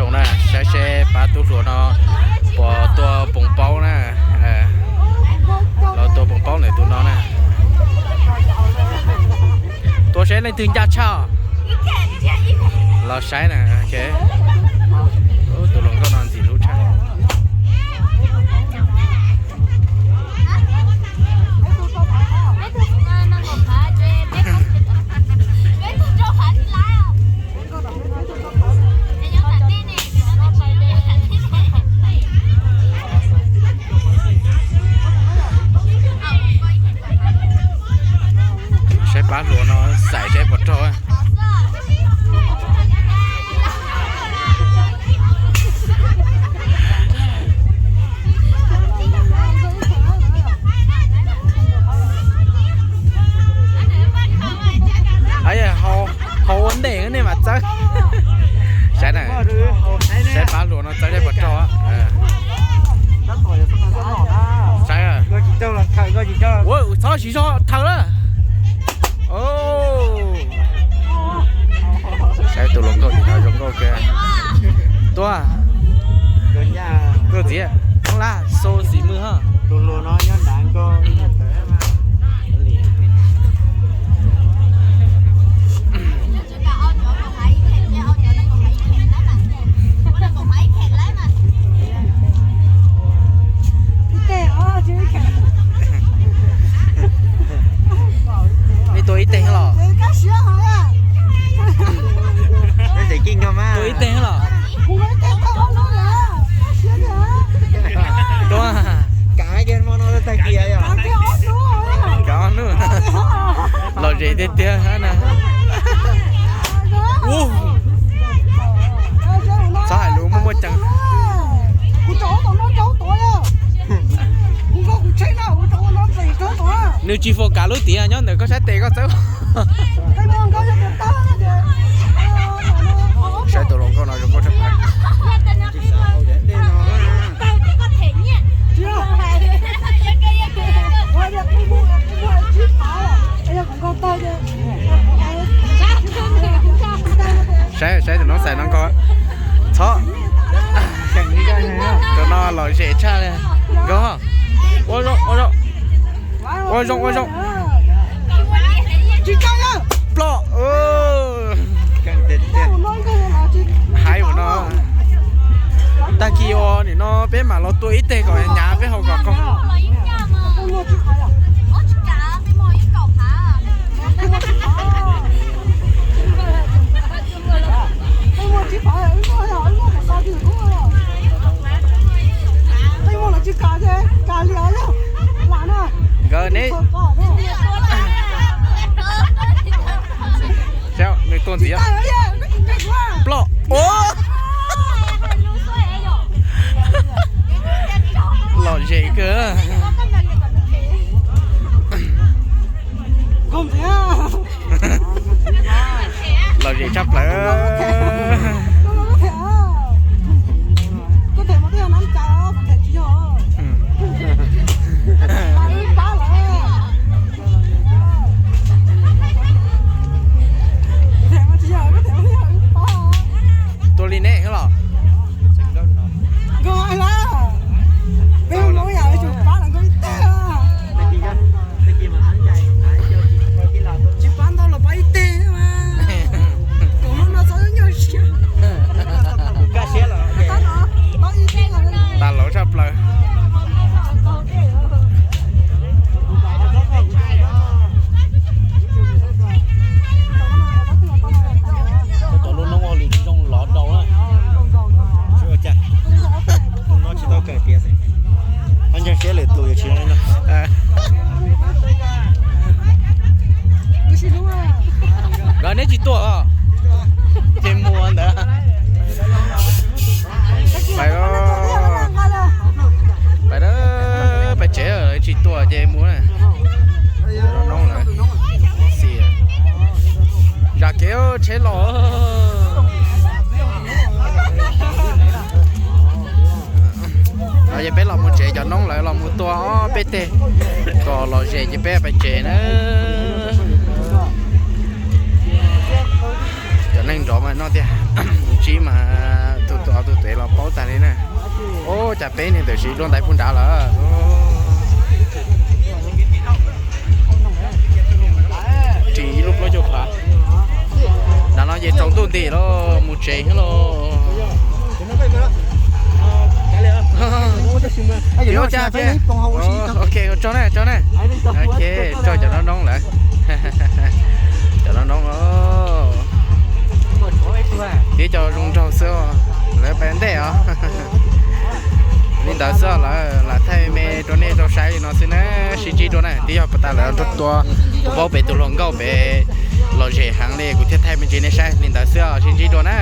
Na, saib seb pab tub hluas no puas tua poos paub na. Los tua poos paub ntawm tus no na. Tua seb leej twg ncaj tshaj. Los saib na. Tus hluas nkauj no ntxim hlub tshaj. Saib pab hluas no xaiv seb puas raug. Haus ua ntej nej mam txawb. Saib na, saib pab hluas no txawb seb puas raug. Saib, txhob siv zog thaws lawm. Saib tus hluas nkauj tim no zoo nkauj kawg. Tuaj, tuaj ntxiv. Hoob lab xu xim mwg hos. Nej tua ib teg los? Tua ib teg los? Tua. Kav ob hnub. Lom zem tiag tiag na. Txhob hais lus muaj muaj ceem. Nws tsis fo kav lub tiav nyob ntawm koj sab tes koj txawb. Saib tus hluas nkauj no zoo nkauj tshaj plaws. Saib, saib tus noob xais no nkauj. Txhob, tus no lom zem tshaj li. Nkauj, ua zoo, ua zoo, ua zoo. Plom. Haib ua no. Tag kis uas nim no peb mam los tua ib teg kom hnyav peb haus kom qaug. Nkawd neb. Saib nws tua ntxiv. Plom. Lom zem kawg. Lom zem tshaj plaws. Tua li neb los? Tsis pab ntau los pab ib teg mas. Kuv lub no txhob nyuaj siab. Tas laus tshaj plaws. Cov lub noob ua lwm zoo lov rau na. Tsis ua cas, no tsis tau kawm tiav xwb. Qhov ncaj siab lwm tus yuav tsis no. Nkawd neb tsis tuaj los? Ces mus ntawd. Pais, pais tsev, tsis tuaj ces mus na. Noob lawm. Zam kev tsheb los. No ces peb los mus tsev, cov noob lawv los mus tua ob peb teg kom lom zem ces peb pais tsev na. Cov neeg nrov mas no tiag, ntsib mas tus tus Cas peb niag ntawm siv dua ntaiv puag nrad lawm. Ris ib lub plaub caug phav. Nram no ces tsaus ntuj nti lawm, mus tsev thiab lauj. Ua cas thiab? Ok, tso na, tso na. Ok, tso cov noob noob lawm. Cov noob noob os. Tib co zoo nraug xwb, lawv pab ntej os. Li ntawd xwb, lawv lam thaij me rau nej tau saib li no xwb na, sib ntsib dua na. Twb yog puag ta lawv tua, kuv paub pem tus hluas nkauj pem lom zem heev li, kuv thiaj thaij me ntsis nej saib li ntawd xwb os, sib ntsib dua na.